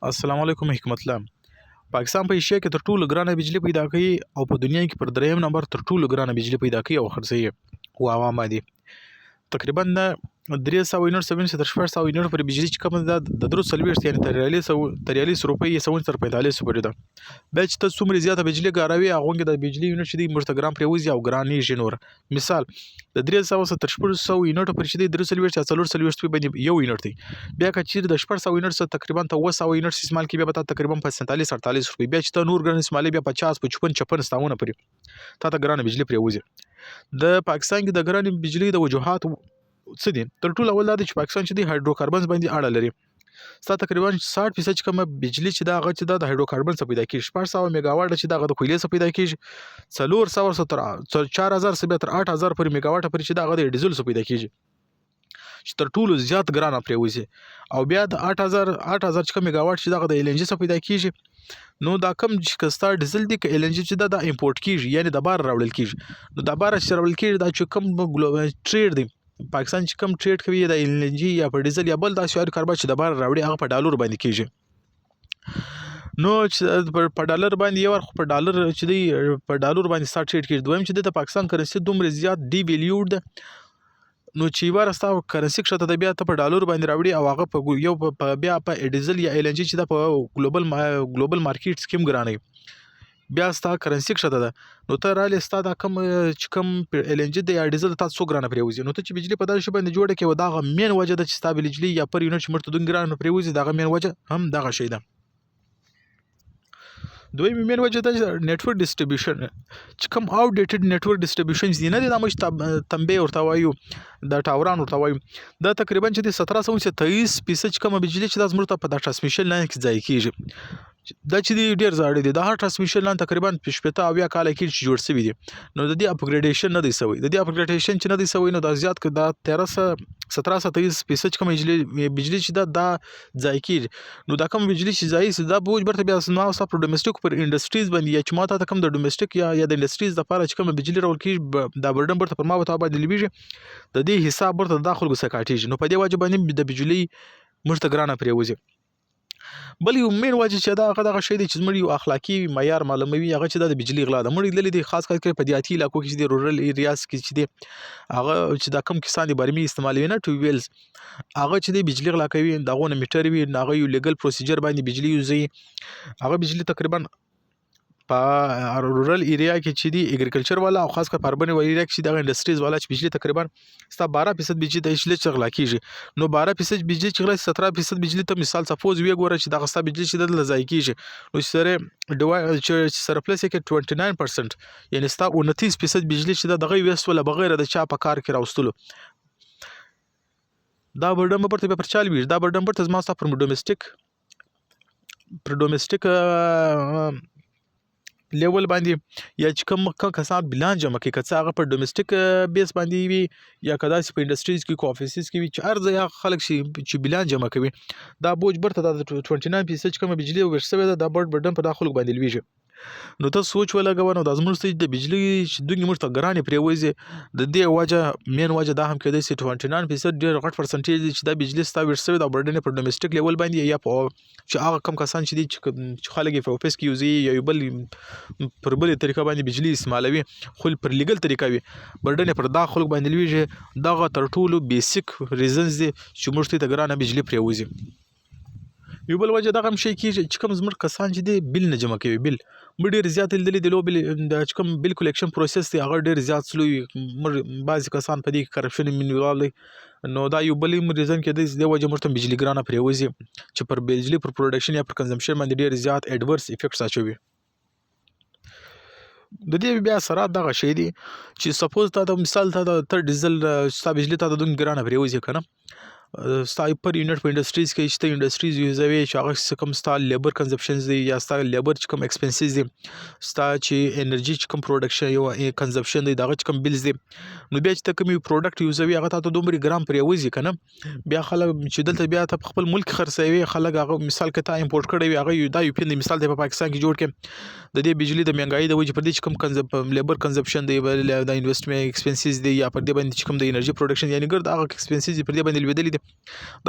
السلام علیکم حکمت الله. پاکستان په ایشیا کې تر ټولو ګرانه بجلي پیدا کوي او په دنیا کې پر دریم نمبر تر ټولو ګرانه بجلي پیدا کوي او خرڅوي. او عوام باندې تقریبا 300 یونټ څخه تر 600 یونټ پورې بجلي چې کومه ده د 43، یعنې 43 روپۍ یې سوون تر 45 پورې ده. بیا چې ته څومره زیاته بجلي ګاروي، هغه د بجلي یونټ چې دی موږ ته ګران پرېوځي او ګرانېږي. نور مثال د 300 څخه تر 600 یونټو پورې چې دی 43 یا 44 روپۍ باندې یو یونټ دی. بیا که چیرې د 600 یونټ څخه تقریبا ته 700 یونټ استعمال کړې، بیا به تا تقریبا په 47 48 روپۍ. بیا چې ته نور ګران استعمالوې، بیا 50، 55، 56، 57 پورې تا ته ګرانه بجلي پرېوځي. د پاکستان کې د ګرانې بجلي د وجوهات څه دي؟ تر ټولو اول دا دی چې پاکستان چې دی هایدروکاربنز باندې اړه لري. ستا تقریبا 60% چې کومه بجلي چې دا هغه چې دا د هایدروکاربن څخه پیدا کیږي. 600 میګاواټ چې دغه د کویلې څخه پیدا کیږي، 400 څخه تر 4000 څخه بیا تر 8000 پورې میګاواټ پورې چې دغه د ډیزل څخه پیدا کیږي چې تر ټولو زیات ګرانه پرېوځي. او بیا د 8000 چې کوم میګاواټ چې دغه د ال ان جي څخه پیدا کیږي. نو دا کم چې که ستا ډیزل دی که ال ان جي چې دا امپورټ کیږي، یعنی د بار راوړل کیږي. نو د بار چې راوړل کیږي، دا چې کوم ټریډ دی، پاکستان چې کوم ټریډ کوي د ال ان جي یا په ډیزل یا بل داسې هر کاروبار چې د بار راوړي، هغه په ډالر باندې کیږي. نو چې په ډالر باندې یو خو په ډالر چې دی په ډالر باندې ستا ټریډ کیږي. دویم چې د پاکستان کرنسي دومره زیات ډي ویلیوډ ده، نو چې یوه ستا کرنسي کښته ده، بیا ته په ډالر باندې راوړي او هغه په یو په بیا په ډیزل یا ال ان جي چې دا په ګلوبل مارکیټ کې هم ګرانه، بیا ستا کرنسي کښته ده. نو ته رالې ستا دا کم چې کم ال ان جي دی یا ډیزل تا څو ګرانه پرېوځي. نو ته چې بجلي په دغه شي باندې جوړه کړې، دغه مین وجه ده چې ستا بجلي یا پر یونټ چې موږ ته دومره ګرانه پرېوځي، دغه مین وجه هم دغه شی ده. دویمه مین وجه ده network distribution، چې کوم outdated network distribution دي نه دي، دا موږ تنبیه ورته وایو، د ټاوران ورته وایو. دا تقریبا چې د 1723% چې کومه بجلي چې دا زموږ ته په دا transmission line کې ضایع کیږي. دا چې دی ډیر زاړه دي، د هر transmission line تقریبا 60 70 کاله کېږي چې جوړ شوي دي. نو د دې upgradation نه دی شوی. د دې upgradation چې نه دی شوی، نو دا زیات که دا 13 1723% چې کوم بجلي چې دا ضایع کیږي. نو دا کوم بجلي چې ضایع شي، دا بوج برته بیا نو ستا پر domestic پر industries باندې، یا چې ما ته کوم د domestic یا د industries لپاره چې کوم بجلي راول کیږي، دا burden برته پر ما و تا باندې لویږي. د دې حساب برته د خلکو څخه کاټیږي. نو په دې وجه باندې د بجلي موږ ته ګرانه پرېوځي. بل یو مین وجه چې دا هغه دغه شی دی چې زموږ یو اخلاقي معیار معلوموي، هغه چې دا د بجلي غلا ده. موږ لیدلې دي، خاص کر کې په دیهاتي علاقو کې چې د rural areas کې چې دی، هغه چې دا کم کسان دي برمي استعمالوي نه tube wells، هغه چې دی بجلي غلا کوي. د هغو نه میټر وي، هغه یو legal procedure باندې بجلي یوزوي. هغه بجلي تقریبا په rural area کې چې دی agriculture والا او خاص کر په urban area کې چې دغه industries والا چې بجلي تقریبا ستا 12% بجلي د بجلي چې غلا کیږي. نو 12% بجلي چې غلا، 17% بجلي ته مثال suppose وی ګوره چې دغه ستا بجلي چې دلته ضایع کیږي، نو سره ډیوای چې surplus کې 29%، یعنی ستا 29% بجلي چې دغه ویست ولا بغیر د چا په کار کې راوستلو، دا burden به برته بیا پر چا لویږي؟ دا burden برته زما ستا پر domestic level باندې، یا چې کوم کسان بلان جمع کوي، که څه هغه پر domestic base باندې وي یا که داسې په industries کې کو offices کې وي، چې هر ځای هغه خلک چې بلان جمع کوي، دا بوج برته دا 29% چې کومه بجلي ویش شوې ده، دا burden په دا خلکو باندې لویږي. نو ته سوچ ولګوه. نو دا زموږ د بجلي چې دومره موږ ته ګرانې پرېوځي، د دې وجه مین وجه دا هم کېدای شي. 29% ډېر غټ percentage دی چې دا بجلي ستا ویش شوې ده او burden یې پر domestic level باندې یا په چې هغه کم کسان چې دي چې خلک یې په office کې یوزي یا یو بل پر بلې طریقه باندې بجلي استعمالوي، خو پر legal طریقه وي، burden یې پر دا خلکو باندې لویږي. دغه تر ټولو basic reasons دي چې موږ ته ګرانه بجلي پرېوځي. یو بل وجه دغه هم شی کیږي چې کوم زموږ کسان چې دي bill نه جمع کوي. bill موږ ډېر زیات لیدلي دي. لو bill د چې کوم bill collection process دی، هغه ډېر زیات slow وي. موږ بعضې کسان په دې کې corruption involve دی. نو دا یو بل هم reason کېدای شي، دې وجه موږ ته بجلي ګرانه پرېوځي چې پر بجلي پر production یا پر consumption باندې ډېر زیات adverse effects اچوي. د دې بیا اثرات دغه شی دی چې suppose تا ته مثال تا ته ډیزل ستا بجلي تا ته دومره ګرانه پرېوځي که نه، ستا per unit په industries کې چې ته industries یوزوې، چې هغه څه کوم ستا labor consumptions دی یا ستا labor چې کوم expenses دی، ستا چې انرژي چې کوم production یو consumption دی، دغه چې کوم bills دی. نو بیا چې ته کوم یو پروډکټ یوزوي هغه تاته دومره ګرام پرېوځي که نه، بیا خلک چې دلته بیا ته په خپل ملک خرڅوي خلک هغه مثال که تا امپورټ کړی وي هغه یو دا یو پین دی مثال دی په پاکستان کې جوړ کړي د دې بجلی د مهنګایۍ د وجې پر دې چې کوم کنزپ لیبر کنزپشن دی د انویسټمنټ ایکسپنسز دی یا پر دې باندې چې کوم د انرژي پروډکشن یعنی ګرد هغه ایکسپنسز پر دې باندې لوېدلي دي،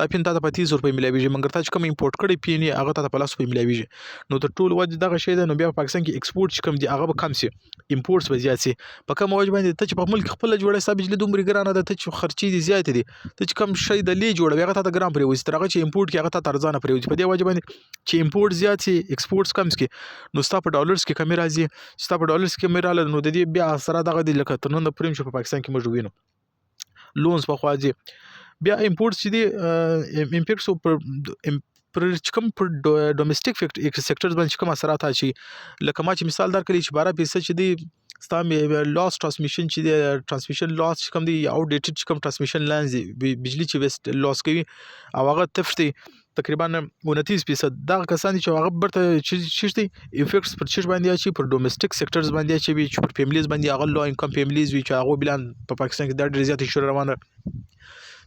دا پین تاته په 30 روپۍ ملاویږي، مګر تا چې کوم امپورټ کړی پین یې هغه تاته په 10 روپۍ ملاویږي. نو تر ټولو وجه دغه شی ده. نو بیا په پاکستان کې ایکسپورټ چې کوم دی هغه به کم شي، امپورټس به زیات شي. په کومه وجه باندې ته چې په ملک خپله جوړوې ستا بجلي دومره ګرانه ده، ته چې خرچې دي زیاتې دي، ته چې کوم شی د لې جوړوې هغه تاته ګران پرېوځي، تر هغه چې امپورټ کړې هغه تاته ارزانه پرېوځي. په دې وجه باندې چې امپورټ زیات شي ایکسپورټس کم شي نو ستا په ډالرز کې کمی راځي، چې ستا په ډالرز کې کمی راغله نو د دې بیا اثرات دغه دي لکه تر نن پورې چې په پاکستان کې موږ وینو لونز په خوا ځي. بیا امپورټ چې دي امپیکټس پر پر چې کوم پر ډومېسټک سېکټرز باندې چې کوم اثرات اچي، لکه ما چې مثال درکړی چې 12% چې دی ستا لاس ترانسمیشن چې دی ترانسمیشن لاس چې کوم دی یا اوټ ډیټډ چې کوم ترانسمیشن لاینز دی بجلی چې ویست لاس کوي او هغه تفت دی تقریبا 29% دغه کسان دي چې هغه برته چې دي افیکټس پر چیش باندې اچي، پر ډومېسټک سېکټرز باندې اچي چې پر فیملیز باندې هغه لو انکم فیملیز وي چې هغه بلان په پاکستان کې دا ډېر زیات ایشو روانه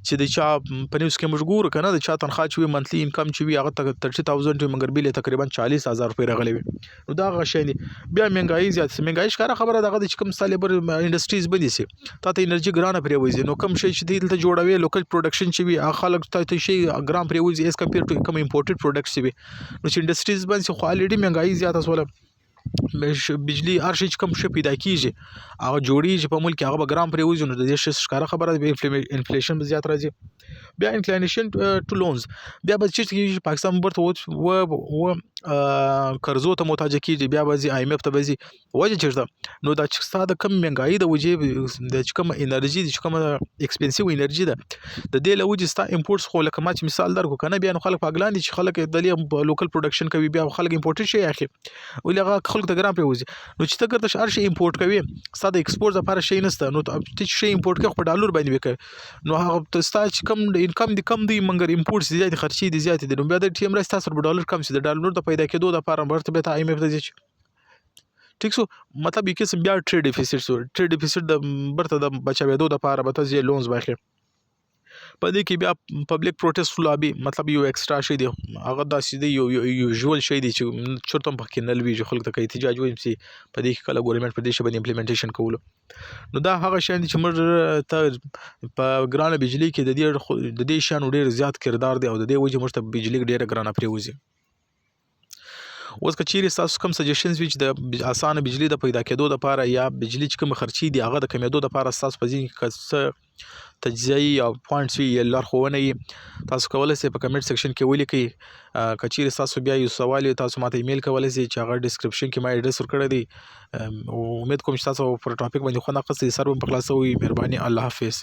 چې د چا په نیوز کې موږ ګورو کنه د چا تنخواه چې وي منتلی انکم چې وي هغه 30,000 وي مګر بیل یې تقریبا 40,000 روپۍ راغلی وي. نو دا هغه شی دی. بیا مهنګایي زیات سي، مهنګایي ښکاره خبره دغه دی چې کوم ستا لیبر انډسټریز بندې سي تا ته انرژي ګرانه پرېوځي، نو کوم شی چې دی دلته جوړوي لوکل پروډکشن چې وي هغه خلک ته ته شی ګران پرېوځي ایز کمپیر ټو کوم امپورټډ پروډکټس چې وي. نو چې انډسټریز بند سي خو الریډي مهنګایي زیاته سوله، بجلی هر شي چې کوم شی پیدا کیږي هغه جوړیږي په ملک کې هغه به ګران پرېوځي، نو د دې شي ښکاره خبره ده انفلیشن به زیات راځي. بیا انکلینیشن ټو لونز بیا به چیرته کیږي پاکستان برته و و قرضو ته متوجه کیږي، بیا به ځي آی ایم اف ته به ځي. وجه چیرته نو دا چې ستا د کم مهنګایي د وجې د چې کومه انرژي چې کومه ایکسپنسیو انرژي ده د دې له وجې ستا امپورټس خو لکه ما چې مثال درکړو که نه بیا نو خلک پاګلان دي چې خلک د دې لوکل پروډکشن کوي بیا خلک امپورټ شي اخلي ولې هغه خلکو ته ګران پرېوځي. نو چې ته ګرده هر شی امپورټ کوي ستا د ایکسپورټ لپاره شی نشته، نو ته چې شی امپورټ کوې خو په ډالر باندې وکړي، نو هغه ستا چې کوم انکم دې کم دی مګر امپورټس دې زیات خرچې دې زیاتې دي، نو بیا د ټیم راځي ستا سره به ډالر کم شي، د ډالر د پیدا کېدو لپاره ورته بیا ته آی ایم اف ته ځې. ټیک سو مطلب یو قسم بیا ټریډ ډیفیسټ سو، ټریډ ډیفیسټ د برته د بچاوېدو لپاره به ته ځې لونز واخلې. په دې کې بیا پبلک پروټیسټ لابي مطلب یو ایکسټرا شی دی، هغه داسې دی یو یوژوال شی دی چې چېرته هم پکې نه لوېږي، خلک ته که احتجاج ویم سي په دې کې کله ګورنمنټ په دې شی باندې امپلیمنټیشن کولو. نو دا هغه شیان دي چې موږ ته په ګرانه بجلي کې د دې شیانو ډېر زیات کردار دی او د دې وجې موږ ته بجلي ډېره ګرانه پرېوځي. اوس که چیرې ستاسو کوم سجیشنز وي چې د اسانه بجلی د پیدا کېدو لپاره یا بجلی چې کوم خرچې دي هغه د کمېدو لپاره ستاسو په ذهن کې که څه تجزیه یا پوینټس وي یا لارښوونه وي تاسو کولی شئ په کمنټ سیکشن کې ولیکئ. که چیرې ستاسو بیا یو سوال وي تاسو ماته ایمیل کولی شئ چې هغه ډسکرپشن کې ما ایډرس ورکړی دی. امید کوم چې تاسو پر ټاپک باندې خوند اخیستی، سر به مو په خلاصوي. مهرباني، الله حافظ.